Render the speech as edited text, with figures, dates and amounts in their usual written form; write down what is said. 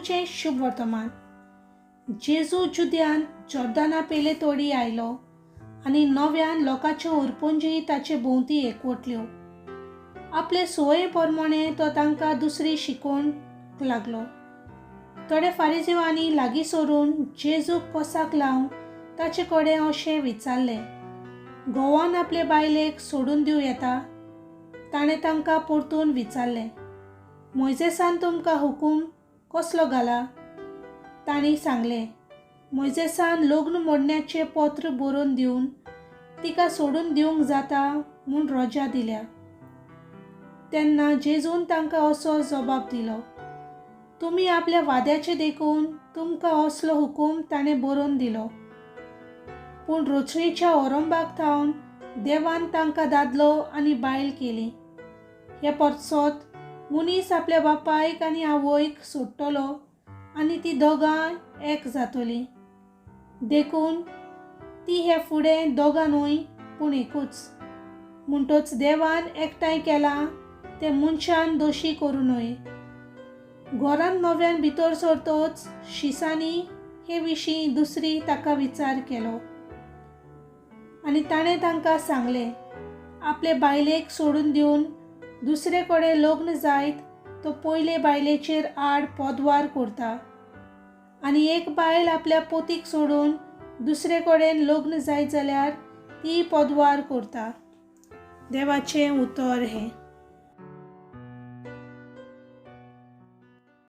जेजूचें शुभ वर्तमान. जेजू जुद्यान जॉर्दाना पेले तोडी आयलो आनी नव्यान लोकांच्यो उरपुंजी ताचे भोंवती एकवटल्यो. आपले सुवये प्रमाणे तो तांकां दुसरी शिकोवंक लागलो. थोडे फारिजीवांनी लागीं सरून जेजूक कोसाक लावन ताचे कडेन अशें विचारलें, घोवान आपले बायलेक सोडून दिवं येता? ताणें तांकां परतून विचारलें, मोयजेसान तुमकां हुकूम कसलो घाला? तांणी सांगलें, मोयजेसान लग्न मोडण्याचें पत्र बरोवन दिवन तिका सोडून दिवंक जाता म्हूण रजा दिल्या. तेन्ना जेजून तांकां असो जबाब दिलो, तुमी आपल्या वाद्याचें देखून तुमकां असलो हुकूम ताणें बरोवन दिलो. पूण रचणेच्या ओरंबाक थावन देवान तांकां दादलो आनी बायल केली. हे परसोत मनीस आपल्या बापायक आनी आवयक सोडटलो आनी ती दोगांय एक जातली. देखून ती हे फुडें दोगां न्हय पूण एकूच. म्हणटच देवान एकठांय केलां तें मनशान दोशी करूं नये. घरांत नव्यान भितर सरतच शिसांनी हे विशीं दुसरी ताका विचार केलो आनी ताणें तांकां सांगलें, आपले बायलेक सोडून दिवन दुसरे कडेन लग्न जायत तो पयले बायलेचेर आड पदवार करता आनी एक बायल आपल्या पोतीक सोडून दुसरे कडेन लग्न जायत जाल्यार ती पदवार करता. देवाचें उतर हें.